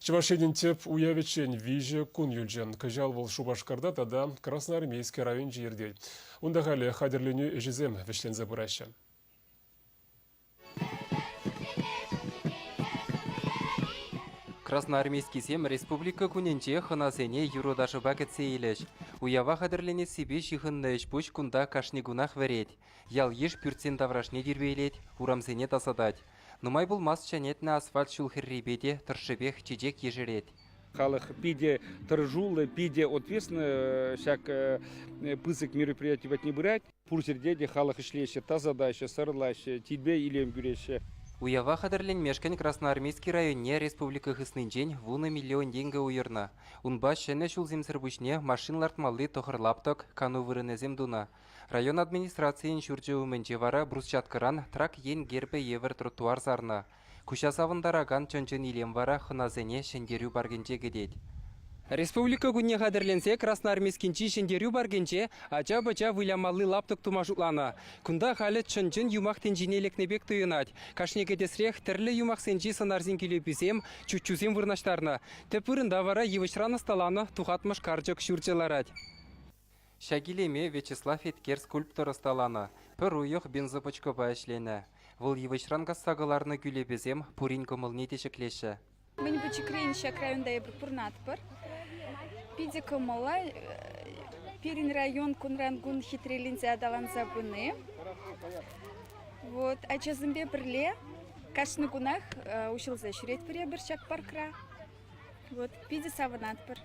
Чӑваш Енӗн тӗп уявӗччен виҫӗ кун юлчӗ. Кӑҫал вӑл Шупашкарта тата Красноармейски районӗнче иртет. Унта халӗ хатӗрленӳ ӗҫӗсем вӗҫленсе пыраҫҫӗ. Красноармейскисем Республика кунӗнче хӑнасене юрӑ-ташӑпа кӗтсе илӗҫ. Уява хатӗрленессипе ҫыхӑннӑ ӗҫ-пуҫ кунта кашни кунах вӗрет. Ял-йыш пӳртсен таврашне тирпейлет, урамсене тасатать. Нумай пулмасть ҫӗнетнӗ асфальт ҫул хӗррипе те тӑршшӗпех чечек ешерет. Халӑх питӗ тӑрӑшуллӑ, питӗ ответственно ҫак пысӑк мероприяти патне пырать. Пур ҫӗрте те халӑх ӗҫлеҫҫӗ, тасатаҫҫӗ, сӑрлаҫҫӗ, тирпей-илем кӳреҫҫӗ. Уява хатӗрленмешкӗн Красноармейски районне республика хыснинчен 10 миллион тенкӗ уйӑрнӑ. Унпа ҫӗнӗ ҫулсемсӗр пуҫне машин лартмалли тӑхӑр лаптӑк, кану вырӑнӗсем тунӑ. Район администрацийӗн ҫурчӗ умӗнче вара брусчаткӑран Трак ен гербӗ евӗр тротуар сарнӑ. Куҫа савӑнтаракан чӑн-чӑн илем вара хӑнасене Ҫӗнтерӳ паркӗнче кӗтет. Республика кунне хатӗрленсе Красноармейскинчи Ҫӗнтерӳ паркӗнче ача-пӑча вылямалли лаптӑк тума шутланӑ. Кунта халӗ чӑн-чӑн юмах тӗнчине лекнӗ пек туйӑнать. Кашни кӗтесрех тӗрлӗ юмахсенчи сӑнарсен кӳлеписем, чуччусем вырнаҫтарнӑ. Тӗп вырӑнта вара йывӑҫран ӑсталанӑ тухатмӑш карчӑк ҫурчӗ ларать. Ҫак илеме Вячеслав Эткер скульптор ӑсталанӑ. Пӗр уйӑх бензопӑчкӑпа ӗҫленӗ. Вӑл йывӑҫран касса кӑларнӑ кӳлепесем пурин кӑмӑлне те ҫӗклеҫҫӗ. Мӗн пӗчӗкрен ҫак районта эпир пурӑнатпӑр. Питӗ кӑмӑллӑ. Пирӗн район кунран-кун хитреленсе аталанса пыни. Вот, ачасемпе пӗрле кашни кунах уҫӑлса ҫӳретпӗр эпир ҫак паркра. Вот, питӗ савӑнатпӑр.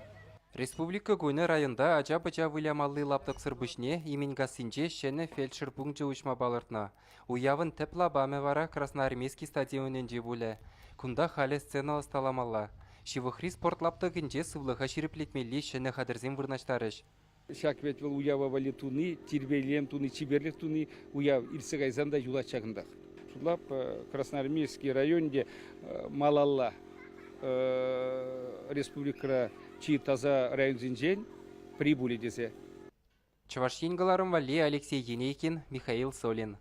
Республика кунӗ районта ача-пӑча вылямалли лаптӑксӑр пуҫне Именкассинче ҫӗнӗ фельдшер пункчӗ уҫма палӑртнӑ. Уявӑн тӗп лапамӗ вара Красноармейски стадионӗнче пулӗ. Кунта халӗ сцена ӑсталамалла. Ҫывӑхри спорт лаптӑкӗнче сывлӑха ҫирӗплетмелли ҫӗнӗ хатӗрсем вырнаҫтарӗҫ. Ҫак вӗт вӑл уява валли туни, тирпейлем туни, чиперлӗх туни уяв иртсе кайсан та юлать ҫакӑнтах. Шутлап, Красноармейски районӗ малалла республикӑра чи таса районсенчен пӗри пулӗ тесе. Чӑваш Ен кӑларӑм валли Алексей Енейкин, Михаил Солин.